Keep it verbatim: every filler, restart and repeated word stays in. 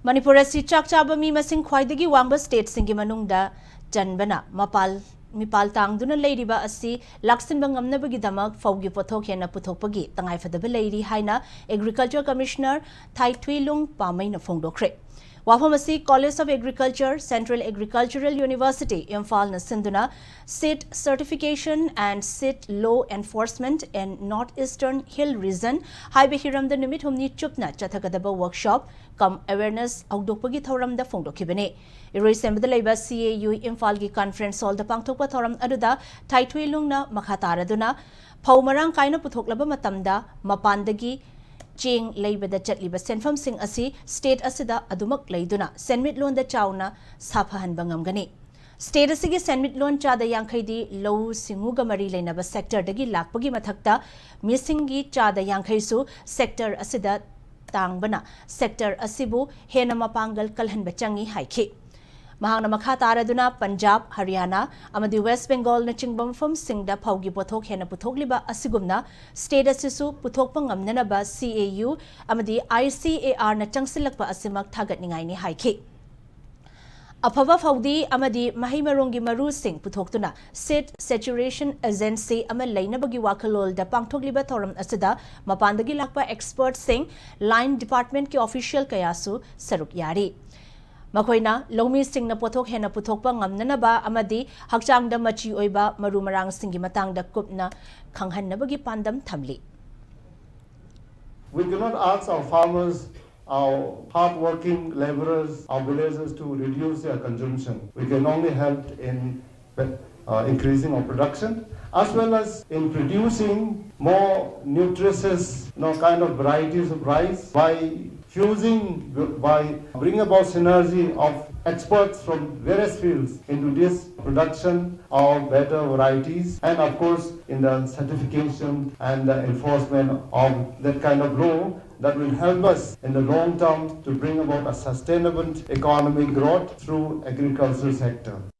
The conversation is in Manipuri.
ꯃꯅꯤꯄꯨꯔ ꯑꯁꯤ ꯆꯥꯛ ꯆꯥꯕ ꯃꯤ ꯃꯁꯤꯡ ꯈ꯭ꯋꯥꯏꯗꯒꯤ ꯋꯥꯡꯕ ꯁ꯭ꯇꯦꯠꯁꯤꯡꯒꯤ ꯃꯅꯨꯡꯗ ꯆꯟꯕꯅ ꯃꯄꯥꯜ ꯃꯤꯄꯥꯜ ꯇꯥꯡꯗꯨꯅ ꯂꯩꯔꯤꯕ ꯑꯁꯤ ꯂꯥꯛꯁꯤꯟꯕ ꯉꯝꯅꯕꯒꯤꯗꯃꯛ ꯐꯧꯒꯤ ꯄꯣꯠꯊꯣꯛ ꯍꯦꯟꯅ ꯄꯨꯊꯣꯛꯄꯒꯤ ꯇꯉꯥꯏꯐꯗꯕ ꯂꯩꯔꯤ ꯍꯥꯏꯅ ꯑꯦꯒ꯭ꯔꯤꯀꯜꯆꯔ ꯀꯃꯤꯁꯅꯔ ꯊꯥꯏꯊꯨꯏꯂꯨꯡ ꯄꯥꯃꯩꯅ ꯐꯣꯡꯗꯣꯛꯈ꯭ꯔꯦ꯫ ꯋꯥꯐꯝ ꯑꯁꯤ College of Agriculture, Central Agricultural University, ꯏꯝꯐꯥꯜꯅ ꯁꯤꯟꯗꯨꯅ Seed Certification and Seed Law Enforcement in North Eastern Hill Region ꯍꯥꯏꯕ ꯍꯤꯔꯝꯗ ꯅꯨꯃꯤꯠ ꯍꯨꯝꯅꯤ ꯆꯨꯞꯅ ꯆꯠꯊꯒꯗꯕ workshop cum awareness ꯍꯧꯗꯣꯛꯄꯒꯤ ꯊꯧꯔꯝꯗ ꯐꯣꯡꯗꯣꯛꯈꯤꯕꯅꯤ꯫ ꯏꯔꯣꯏꯁꯦꯝꯕꯗ ꯂꯩꯕ C A U ꯏꯝꯐꯥꯜꯒꯤ conference hallꯗ ꯄꯥꯡꯊꯣꯛꯄ ꯊꯧꯔꯝ ꯑꯗꯨꯗ ꯊꯥꯏꯊꯨꯏꯂꯨꯡꯅ ꯃꯈꯥ ꯇꯥꯔꯗꯨꯅ ꯐꯧ ꯃꯔꯥꯡ ꯀꯥꯏꯅ ꯄꯨꯊꯣꯛꯂꯕ ꯃꯇꯝꯗ ꯃꯄꯥꯟꯗꯒꯤ ꯆꯦꯡ ꯂꯩꯕꯗ ꯆꯠꯂꯤꯕ ꯁꯦꯟꯐꯝꯁꯤꯡ ꯑꯁꯤ ꯁ꯭ꯇꯦꯠ ꯑꯁꯤꯗ ꯑꯗꯨꯃꯛ ꯂꯩꯗꯨꯅ ꯁꯦꯟꯃꯤꯠꯂꯣꯟꯗ ꯆꯥꯎꯅ ꯁꯥꯐꯍꯟꯕ ꯉꯝꯒꯅꯤ꯫ ꯁ꯭ꯇꯦꯠ ꯑꯁꯤꯒꯤ ꯁꯦꯟꯃꯤꯠꯂꯣꯟ ꯆꯥꯗ ꯌꯥꯡꯈꯩꯗꯤ ꯂꯧꯎ ꯁꯤꯡꯎꯒ ꯃꯔꯤ ꯂꯩꯅꯕ ꯁꯦꯛꯇꯔꯗꯒꯤ ꯂꯥꯛꯄꯒꯤ ꯃꯊꯛꯇ ꯃꯤꯁꯤꯡꯒꯤ ꯆꯥꯗ ꯌꯥꯡꯈꯩꯁꯨ ꯁꯦꯛꯇꯔ ꯑꯁꯤꯗ ꯇꯥꯡꯕꯅ ꯁꯦꯛꯇꯔ ꯑꯁꯤꯕꯨ ꯍꯦꯟꯅ ꯃꯄꯥꯡꯒꯜ ꯀꯜꯍꯟꯕ ꯆꯪꯏ ꯍꯥꯏꯈꯤ꯫ ꯃꯍꯥꯛꯅ ꯃꯈꯥ ꯇꯥꯔꯗꯨꯅ ꯄꯟꯖꯥꯕ, ꯍꯔꯤꯌꯥꯅꯥ ꯑꯃꯗꯤ ꯋꯦꯁ ꯕꯦꯡꯒꯣꯜꯅꯆꯤꯡꯕ ꯃꯐꯝꯁꯤꯡꯗ ꯐꯧꯒꯤ ꯄꯣꯠꯊꯣꯛ ꯍꯦꯟꯅ ꯄꯨꯊꯣꯛꯂꯤꯕ ꯑꯁꯤꯒꯨꯝꯅ ꯁ꯭ꯇꯦꯠ ꯑꯁꯤꯁꯨ ꯄꯨꯊꯣꯛꯄ ꯉꯝꯅꯅꯕ C A U ꯑꯃꯗꯤ I C A Rꯅ ꯆꯪꯁꯤꯜꯂꯛꯄ ꯑꯁꯤꯃꯛ ꯊꯥꯒꯠꯅꯤꯡꯉꯥꯏꯅꯤ ꯍꯥꯏꯈꯤ꯫ ꯑꯐꯕ ꯐꯧꯗꯤ ꯑꯃꯗꯤ ꯃꯍꯩ ꯃꯔꯣꯡꯒꯤ ꯃꯔꯨꯁꯤꯡ ꯄꯨꯊꯣꯛꯇꯨꯅ Seed Saturation Agency ꯑꯃ ꯂꯩꯅꯕꯒꯤ ꯋꯥꯈꯜꯂꯣꯟꯗ ꯄꯥꯡꯊꯣꯛꯂꯤꯕ ꯊꯧꯔꯝ ꯑꯁꯤꯗ ꯃꯄꯥꯟꯗꯒꯤ ꯂꯥꯛꯄ expertꯁꯤꯡ, line departmentꯀꯤ official ꯀꯌꯥꯁꯨ ꯁꯔꯨꯛ ꯌꯥꯔꯤ꯫ ꯃꯈꯣꯏꯅ ꯂꯧꯃꯤꯁꯤꯡꯅ ꯄꯣꯠꯊꯣꯛ ꯍꯦꯟꯅ ꯄꯨꯊꯣꯛꯄ ꯉꯝꯅꯅꯕ ꯑꯃꯗꯤ ꯍꯛꯆꯥꯡꯗ ꯃꯆꯤ ꯑꯣꯏꯕ ꯃꯔꯨ ꯃꯔꯥꯡꯁꯤꯡꯒꯤ ꯃꯇꯥꯡꯗ ꯀꯨꯞꯅ ꯈꯪꯍꯟꯅꯕꯒꯤ ꯄꯥꯟꯗꯝ ꯊꯝꯂꯤ꯫ We cannot ask our farmers, our hard-working laborers, our villagers to reduce their consumption. We can only help in uh, increasing our production, as well as in producing more nutritious, you know, kind of varieties of rice by fusing, by bringing about synergy of experts from various fields into this production of better varieties, and of course in the certification and the enforcement of that kind of law that will help us in the long term to bring about a sustainable economic growth through agricultural sector.